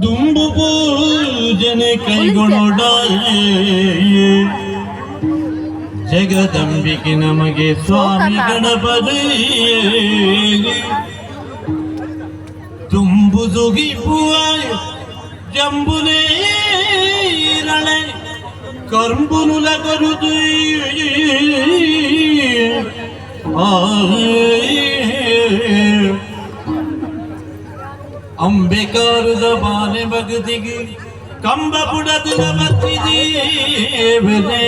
ದುಂಬು ಪೂಜನೆ ಕೈಗೊಳ್ಳೋಡಾಯೇ. ಜಗದಂಬಿಕೆ ನಮಗೆ ಸ್ವಾಮಿ ಗಣಪತಿ. ತುಂಬು ಸುಗಿಪುವ ಜಂಬುನೇರಳೆ ಕರ್ಂಬುನುಲ ಕೊರುದು. ಅಂಬೆಕಾರದ ಬಾನೆ ಭಗತಿಗೆ ಕಂಬ ಪುಡದಿನ ಬತ್ತಿದೇವನೇ.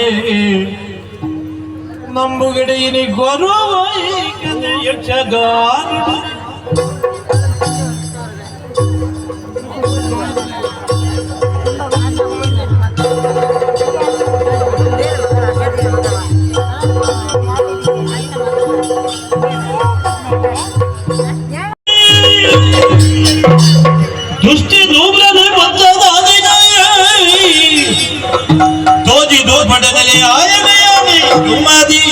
ನಂಬುಗಡೆಯಿನಿ ಗೊರವೈಕನೆ ಯಕ್ಷಗಾನುಡು. ದೃಷ್ಟಿ ದೂಬ್ರನೆ ಬತ್ತದಾದಿನ ತೋಜಿ ದೋಪಟದಲ್ಲಿ ಆಯನೆ ಆನೆ ದುಮಾದಿ.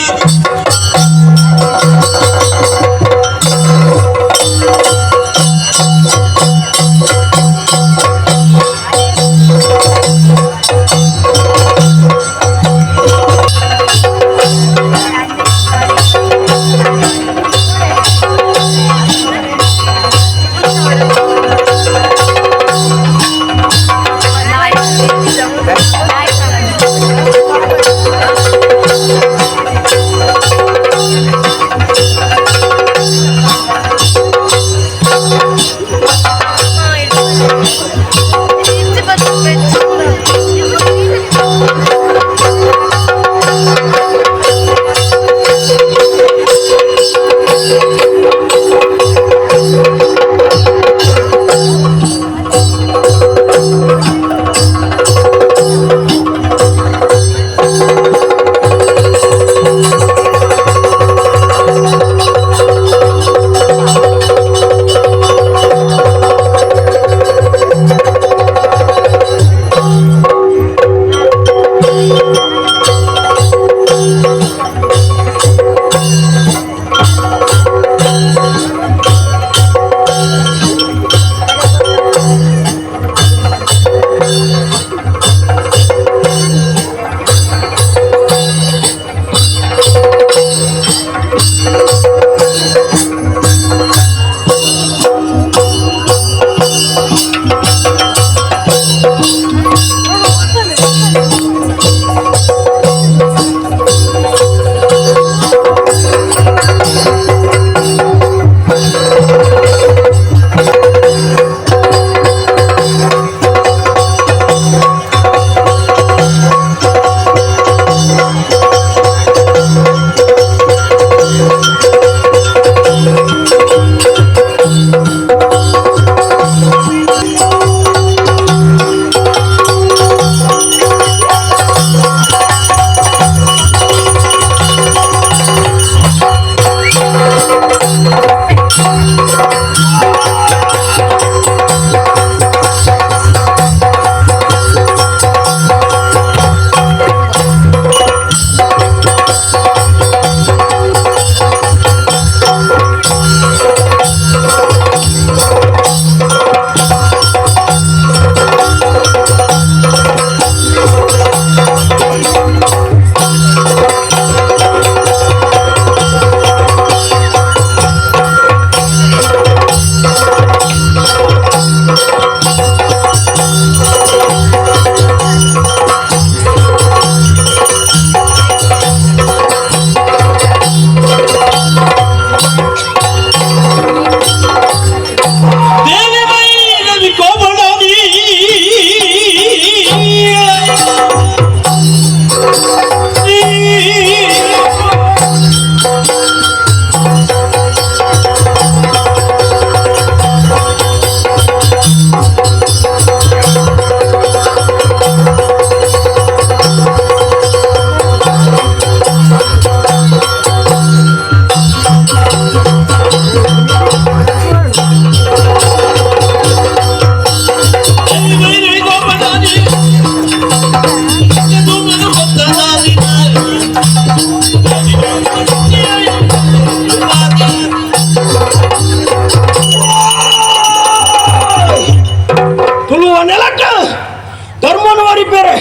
ಅಲಿಪೇರೆ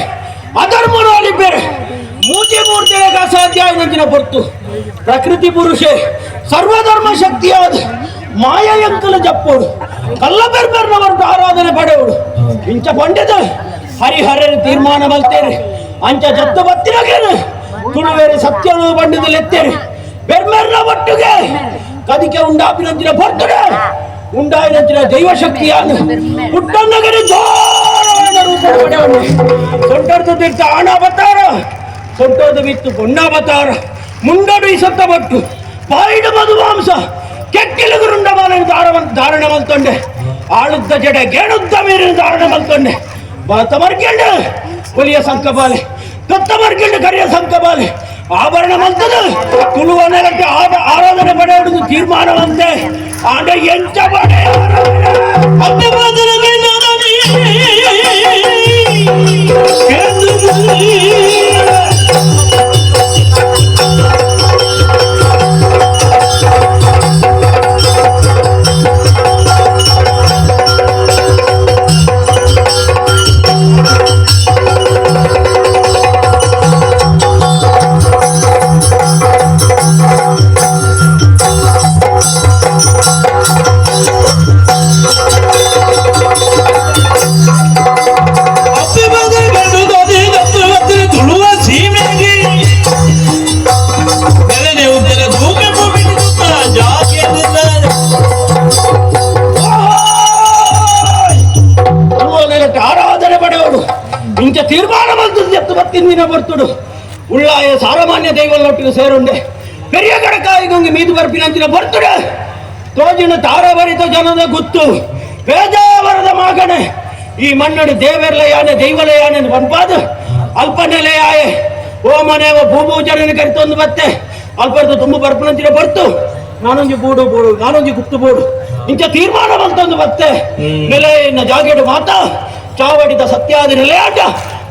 ಅಧರ್ಮನು ಅಲಿಪೇರೆ ಮೂಜೆ ಮೂರ್ತಿಗೆ ಅಸಾಧ್ಯ ನಂಚಿನ ಪೊರ್ತು ಪ್ರಕೃತಿ ಪುರುಷೆ ಸರ್ವಧರ್ಮ ಶಕ್ತಿಯಾದ ಮಾಯಂಕಲ ಜಪ್ಪೋಡು ಕಲ್ಲ ಬೆರ್ಬೆರ್ನವರು ಆರಾಧನೆ ಪಡೆಯೋಡು ಇಂಚ ಪಂಡಿತ ಹರಿಹರರು ತೀರ್ಮಾನ ಬಲ್ತೇನೆ ಅಂಚ ಜತ್ತು ಬತ್ತಿನಗೇನು ತುಳುವೇರೆ ಸತ್ಯನು ಪಂಡಿತಲು ಎತ್ತೇನೆ ಬೆರ್ಮೆರ್ನ ಒಟ್ಟಿಗೆ ಕದಿಕೆ ಉಂಡಾಪಿನಂಚಿನ ಪೊರ್ತುಡೆ ಉಂಡಾಯಿನಂಚಿನ ದೈವಶಕ್ತಿಯನ್ನು ಪುಟ್ಟನ್ನಗರಿ ಘೋರವಾದ ರೂಪ ಪಡೆಯವನು ಸೊಂಟರ್ದು ತೀರ್ಥ ಆಣಾವತಾರ ಸೊಂಟರ್ದು ಬಿತ್ತು ಪೊನ್ನಾವತಾರ ಮುಂಡಡು ಈ ಸತ್ತ ಬಟ್ಟು ಪಾಯಿಡು ಮಧುಮಾಂಸ ಕೆಕ್ಕಿಲುಗುರುಂಡ ಮಾಲನ್ನು ಧಾರಣ ಮಲ್ತೊಂಡೆ ಆಳುದ್ದ ಜಡೆ ಗೇಣುದ್ದ ಮೀರಿನ ಧಾರಣ ಮಲ್ತೊಂಡೆ ಬಾತ ಮರ್ಗೆಂಡು ಹುಲಿಯ ಸಂಕಬಾಲೆ ಕತ್ತ ಮರ್ಗೆಂಡು ಕರಿಯ ಸಂಕಬಾಲೆ ಆಭರಣ ಮಂತದ ತುಳುವ ನೆಲಕ್ಕೆ ಆರಾಧನೆ ಪಡೆಯುವುದು ತೀರ್ಮಾನವಂತೆ ಆಂಡ ಎಂಚ ಪಡೆ ಆರಾಧನೆ ಪಡೆಯೋಡು ಇಂಚ ತೀರ್ಮಾನ ಬಂತು ಎತ್ತು ಬತ್ತಿನ ಬರ್ತುಡು ಉಳ್ಳಾಯ ಸಾರಮಾನ್ಯ ದೈವಲ್ಲೊಟ್ಟಿಗೆ ಸೇರುಂಡೆ ಪೆರಿಯ ಕಡಕಾಯಿಗೊಂಗಿ ಮೀದು ಬರ್ಪಿನಂಚಿನ ಬರ್ತುಡೆ ತೋಜಿನ ತಾರಭರಿತ ಜನದ ಗುತ್ತು ಬೇಜಾವರದ ಮಾಗಣೆ ಈ ಮಣ್ಣಡು ದೇವೆರ್ಲಯಾನೆ ದೈವಲಯಾನೆ ಪನ್ಪಾದು ಅಲ್ಪ ನೆಲೆಯಾಯೆ ಓ ಮನೆ ಭೂಭೂಜನನ ಕರಿತೊಂದು ಬತ್ತೆ ಅಲ್ಪರ್ದು ತುಂಬ ಬರ್ಪನಂಚಿನ ಬರ್ತು ನಾನೊಂಜಿ ಬೂಡು ಬೂಡು ನಾನೊಂಜಿ ಗುಪ್ತು ಬೂಡು ಇಂಚ ತೀರ್ಮಾನ ಬಂತೊಂದು ಬತ್ತೆ ನೆಲೆಯನ್ನ ಜಾಗೆಡು ಮಾತಾ ಚಾವಡಿದ ಸತ್ಯಾದ ನೆಲೆಯಾಟ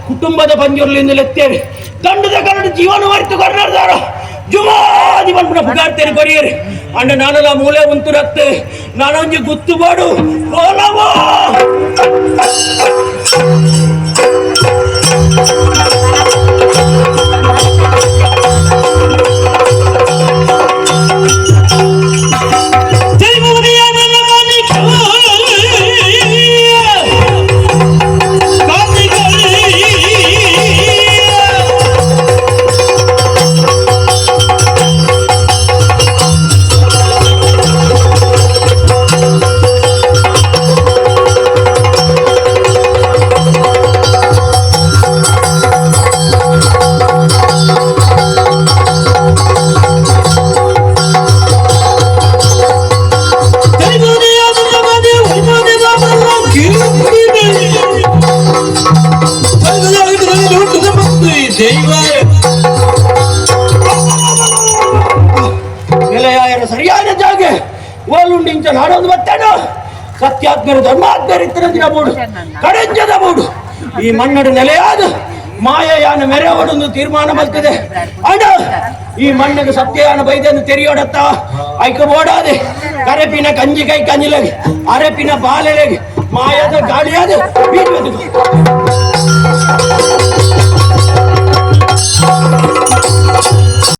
ಕುಟುಂಬದ ಪಂಜುರ್ಲಿಂದ ಲೆತ್ತೇರಿ ದಂಡದ ಕರಡು ಜೀವನ ಮರೆತು ಕರ್ನಾಟಕ ಜುಮಾದಿ ಬಂದ್ಬಿಡ ಪುಗಾರ್ತೇನೆ ಕೊರಿಯರಿ ಅಂಡ ನಾನೆಲ್ಲ ಮೂಲೆ ಉಂತು ರತ್ತೆ ನಾನೊಂಜಿ ಗುತ್ತು ಬಾಡು ಕೋಲವೋ ನೆಲೆಯಾಯರ ಸರಿಯಾದ ಜಾಗೆ ಓಲುಂಡಿಂಚ ನಾಡೊಂದು ಬತ್ತೇನು ಸತ್ಯಾತ್ಮರು ಧರ್ಮಾತ್ಮರು ಇತ್ತಿನ ದಿನ ಬೋಡು ಕಡೆಂಜದ ಬೋಡು ಈ ಮಣ್ಣಡು ನೆಲೆಯಾದ ಮಾಯಯಾನ ಮೆರೆವಡೊಂದು ತೀರ್ಮಾನ ಬರ್ತದೆ ಅಡ ಈ ಮಣ್ಣಿಗೆ ಸತ್ಯಯಾನ ಬೈದೆಂದು ತೆರಿಯೋಡತ್ತ ಐಕ ಬೋಡಾದೆ ಕರೆಪಿನ ಕಂಜಿ ಕೈ ಕಂಜಿಲಗೆ ಅರೆಪಿನ ಬಾಲೆಲೆಗೆ ಮಾಯದ ಗಾಳಿಯಾದ ಬೀಜ